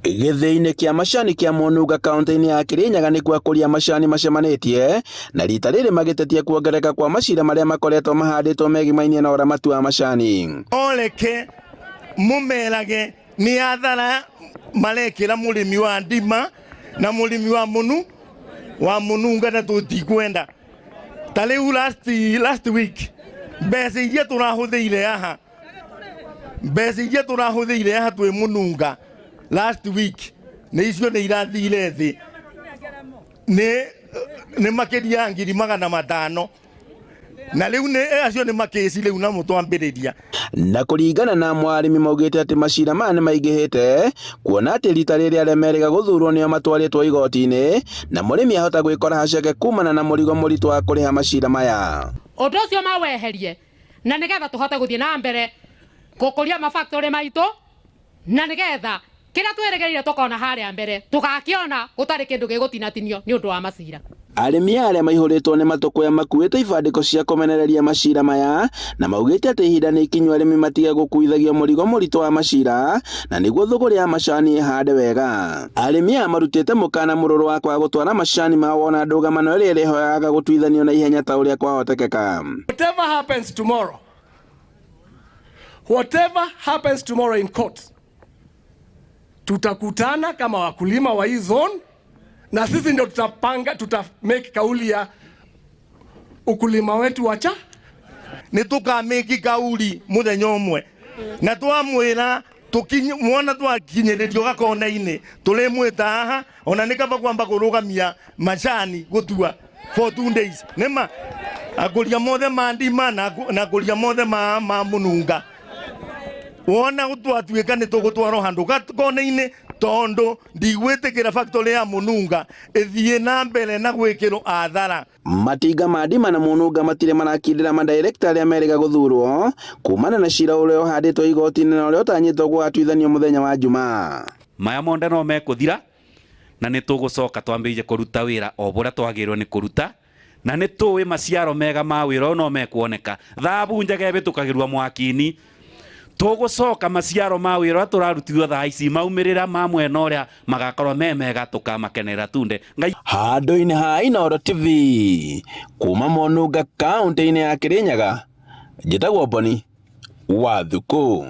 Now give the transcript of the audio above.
Gĩthĩi-inĩ kĩa macani kĩa Mũnunga kaunti-inĩ ya Kirinyaga nĩkuo akũria macani macemanĩtie na rita rĩrĩ magĩtetia kuongerereka kwa macira marĩa makoretwo mahandĩtwo megimainie na ũramati wa macani. Oreke mũmerage nĩ athara marekĩra mũrĩmi wa ndima na mũrĩmi wa mũnu wa mũnunga na tũtikwenda. Ta rĩu last week mbeca iria tũrahũthĩire haha, mbeca iria tũrahũthĩire haha twĩ mũnunga last week nĩ icio nĩ irathire thĩ nĩ makĩria ya 500,000, na rĩu nĩ acio nĩ makĩci rĩu namo twambĩrĩria. Na kũringana na mwarĩmi maugĩte atĩ macira maya nĩ maingĩhĩte kuona atĩ rita rĩrĩ arĩa merĩga gũthurwo nĩo matwarĩtwo igoti-inĩ na mũrĩmi ahota gwĩkora haceke kumana na mũrigo mũritũ wa kũrĩha macira maya. Ũndũ ũcio maweherie na nĩgetha tũhote gũthiĩ na mbere gũkũria mafactory maitũ, na nĩgetha kĩrĩa twĩrĩgĩrĩire tũkona harĩa mbere tũgakĩona gũtarĩ kĩndũ gĩgũtinatinio nĩ ũndũ wa macira. Arĩmi arĩa maihũrĩtwo nĩ matũkũya makuĩte ibandĩko cia kũmenereria macira maya na maugĩte atĩ ihinda nĩ ikinyu arĩmi matige gũkuithagio mũrigo mũritũ wa macira na nĩguo thũgũrĩ ya macani ĩhande wega. Arĩmi aya marutĩte mũkana mũrũrũ wa kwaga gũtwara macani mao wona ndũgamano ĩrĩa ĩrĩhoyaga gũtuithanio na ihenya ta ũrĩa kwahotekeka. Whatever happens tomorrow, whatever happens tomorrow in court, tutakutana kama wakulima wa hii zone na sisi ndio tutapanga, tuta make kauli ya ukulima wetu wacha. Nĩ tũkamĩki kauli mũthenya ũmwe na twamwĩra mwona twakinyĩrĩrio gakona-inĩ tũrĩmwĩta haha, ona nĩ kaba kwamba kũrũgamia macani gũtua for 2 days nĩma akũria mothe ma ndima na akũria mothe ma mũnunga wona twatuĩka nĩ tũgũtwarwo handũ gakona-inĩ tondũ ndigwĩtĩkĩra factory ya mũnunga ĩthiĩ na mbere na gwĩkĩrwo athara. Matinga ma ndima na mũnunga matirĩ marakindĩra madirekta arĩa merĩga gũthurwo kumana na cira ũrĩa ũhandĩtwo igoti-inĩ na ũrĩa ũtanyĩtwo gũgatuithanio mũthenya wa Jumaa. Maya monde no mekũthira na nĩ tũgũcoka twambĩrĩrie kũruta wĩra o bũrĩa twagĩrĩirwo nĩ kũruta, na nĩ tũĩ maciaro mega ma wĩra ũyũ no mekuoneka. Thabu njega ĩhĩtũkagĩrwo mwaki-inĩ. Tũgũcoka maciaro ma wĩra ũrĩa tũrarutithio thaa ici maumĩrĩra ma mwena ũrĩa magakorwo me mega tũkamakenera tunde. Ngai. Handũ-inĩ ha Inooro TV kuma Mũnunga kaunti-inĩ ya Kirinyaga, njĩtagwo Boni wa Thukũ.